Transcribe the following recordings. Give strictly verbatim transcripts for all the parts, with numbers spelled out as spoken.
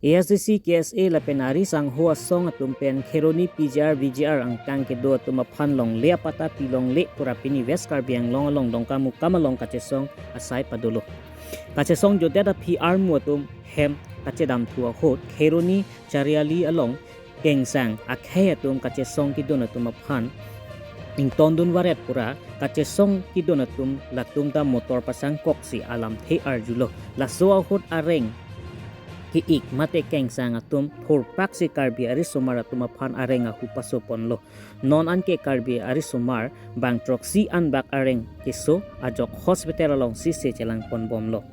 A S D C, K S A lapen ari sangho asong atum pen Kheroni P G R V G R angkang kedo atum aphan longle apatta pilongle pura pini West Karbi Anglong along Dongkamukam along kachesong asai padolo. Kachesong jodet aphi armu atum hem kachedamthu ahut Kheroni Chariali along kengsang akhei atum kachesong kedun atum aphan ingtondun varet pura kachesong kedun atum latum ta motor pasangkoksi alamthe arjulo. Laso ahut areng ke-ik mate kengsang atum thurpaksi Karbi arisomar atum aphan areng ahu pasoponlo. Non anke Karbi arisomar bang throksi anbak areng keso ajok hospital alongsi se chelangponbomlo.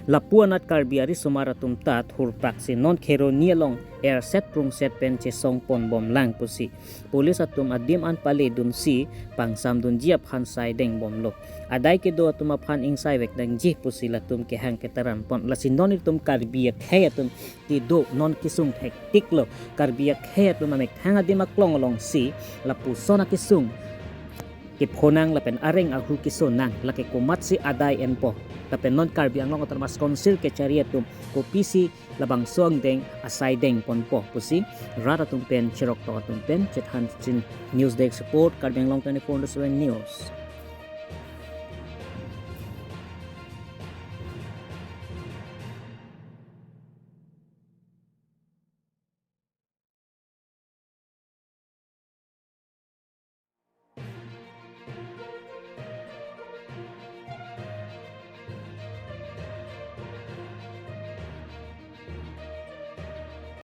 Lapu anat Karbi arisomar atum ta thurpaksi non Kheroni along erset prungset pen chesongponbomlang pusi police atum adim an paledunsi pangsamdunji aphan sai dengbomlo. Adai kedo atum aphan ingsaivek nangji pusi latum kehang ketaranpon. Lasi non itum Karbi akhei atum kedo non kesung thektiklo. Karbi akhei atum amethang adim aklong alongsi lapuson akesung kephonang lapen areng ahu kesonang, lake komatsi adai enpo. Lapen non Karbi Anglong Autonomous Council kechari atum kopisi labangso angdeng asai dengponpo pusi rat atum pen cheroktok atum pen chethan chin. News Desk Report, Karbi Anglong twenty-four into seven News.